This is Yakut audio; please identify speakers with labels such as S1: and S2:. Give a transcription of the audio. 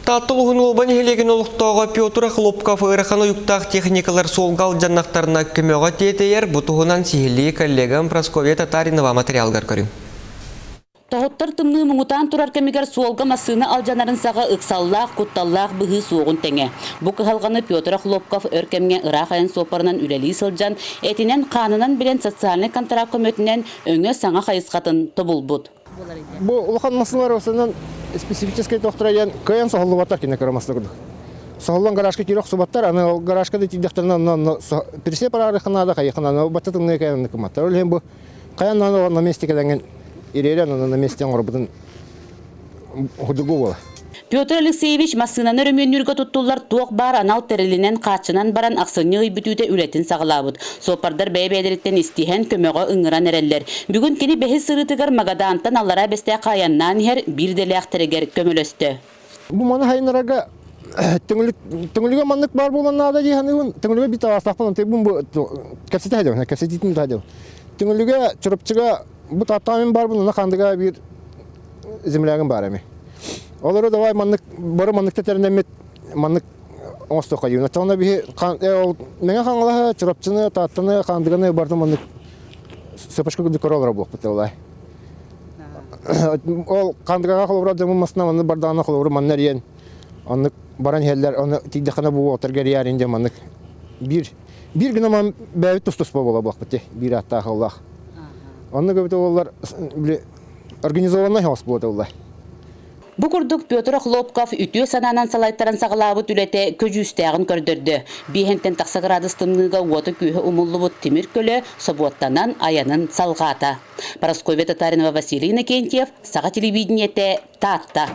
S1: Таатта улууһун Уолба нэһилиэгин олохтооҕо Петр Охлопков ыарахан уйуктаах техникалар суолга алдьаннахтарына көмөҕө тиэтэйэр. Бу туһунан сиһилии коллегам Прасковья Татаринова материалыгар көрүҥ.
S2: Тоһуттар тымныы муҥутаан турар кэмигэр суолга массыына алдьанарын саҕа ыксаллаах, кутталлаах быһыы суоҕун тэҥэ. Бу кыһалҕаны Петр Охлопков өр кэмҥэ ыраах айан суоппарынан үлэлии сылдьан, этинэн-хаанынан билэн социальнай контракт көмөтүнэн өҥө саҥа хайысхатын тобулбут.
S3: Бу улахан массыыналар основном специфическай тохтор диэн кыайан соһуллубаттар кине кыра массыына курдук. Соһуллан гаражка киирэ охсубаттар, аны ол гаражка да тиийдэхтэринэ онно онно прицеп араарыахха наада, хайыахха наада, бачча тымныы кыайан оннук гымматтар. Ол иһин бу хайаан даҕаны на месте кэлэҥҥин ириэрэн онно на месте оҥорбутун худугу буола.
S2: Петр Алексеевич массыынаны өрөмүөннүүргэ туттуллар туох баар анал тэрилинэн хааччынан баран ахсынньы ый бүтүүтэ үлэтин саҕалаабыт. Суоппардар бэйэ-бэйэлэриттэн истиһэн, көмөҕө ыҥыран эрэллэр. Бүгүн кини бэһис сырыытыгар Магадаантан Аллараа Бэстээххэ айаннаан иһэр биир идэлээхтэригэр көмөлөстө.
S3: Бу маны хайыннарарга Төҥүлүгэ маннык баар буолан наада дии саныыбын. Төҥүлүгэ биир таҕаастаахпын, онтон бу кэпсэтэ сылдьабын, кэпсэтиитин да Төҥүлүгэ, Чурапчыга бу тааттаҕа мин баарбын, онно Хаандыга биир землягым баар эми. Олору давай маннык бары маннык тэтэринэммит маннык оҥостуохха диибин. Оччоҕуна биһи ол Мэҥэ Хаҥалаһы, Чурапчыны, Тааттаны, Хаандыганы барытын маннык цепочка курдук көрө олорор буолуохпут олай. Ол Хаандыгаҕа холобура дьоммун масына маннык бардаҕына холобура манна эрийэн оннук баран иһэллэр, ону тиийдэххинэ бу уолаттарга эрийээрин диэн маннык биир биир гына ман бэйэбит тус-туспа буола буолуохпут дии биир ааттаах ыллаах. Оннук эбит буоллар били организованнай хаос буолла.
S2: Бу курдук Петр Охлопков үтүө санаанан салайтаран саҕалаабыт үлэтэ көдьүүстээҕин көрдөрдө. Биэһэнтэн тахса градус тымныыга уота-күүһэ умуллубут тимир көлө собуоттанан айанын салҕаата. Парасковья Татаринова, Василий Иннокентьев, Саха телевидениетэ, Таатта.